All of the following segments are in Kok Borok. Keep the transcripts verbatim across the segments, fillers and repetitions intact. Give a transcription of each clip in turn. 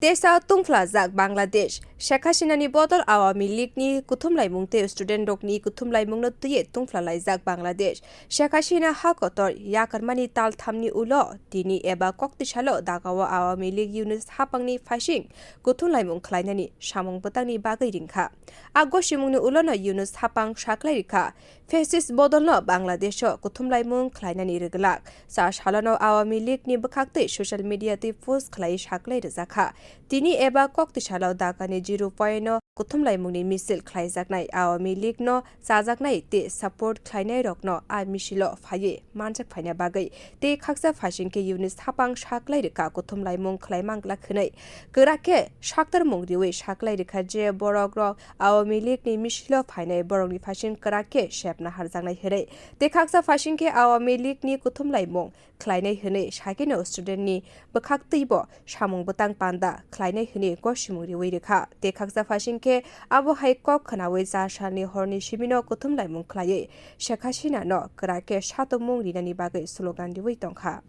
Tesa tungphlajak Bangladesh. Sheikh Hasinani bodol Awami League ni kuthumlaimung tei student rokni kuthumlaimungno twiwi tungphlalaijak Bangladesh. Sheikh Hasina ha kotor yakarmani talthamni ulo tini eba koktwisalo Dhakao Awami League Yunus Hapangni phaising kuthumlaimung khlainani samung bwtangni bagwi ringkha. A gosimungni ulono Yunus Hapang saklai rikha, fascist bodolno Bangladesho kuthumlaimung khlainani rwglak. Sa salono Awami League ni bwkhaktwi social media twi post khlaiwi saklai rwjakha. Tini eba koktwisalo Dhakani Zero Point o kuthumlaimungni misil khlaijaknai Awami League no chajaknai tei support khlainairokno a misilo phaiwi manjak phaina bagwi tei khaksa phaising khe Yunus Hapang saklai rwkha kuthumlaimung khlai manglak hwnwi. Kwrak khe saktormung riwi saklai rwkha je borokrok Awami League ni misilo phainai borokni phaising kwrak khe sepna harjaknai hwnwi. Tei khaksa phaising khe Awami League ni kuthumlaimung khlainai hwnwi sakino student ni bwkhaktwibo samung bwtang panda khlainai hwnwi gosimung riwi rwkha. Tei khaksa phaising khe abo hai kok khnawi cha salni horni simino kuthumlaimung khlaiwi Sheikh Hasina no kwrak khe satomung rinani bagwi slogan riwi tongkha.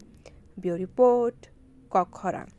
Bureau Report, Kok Khorang.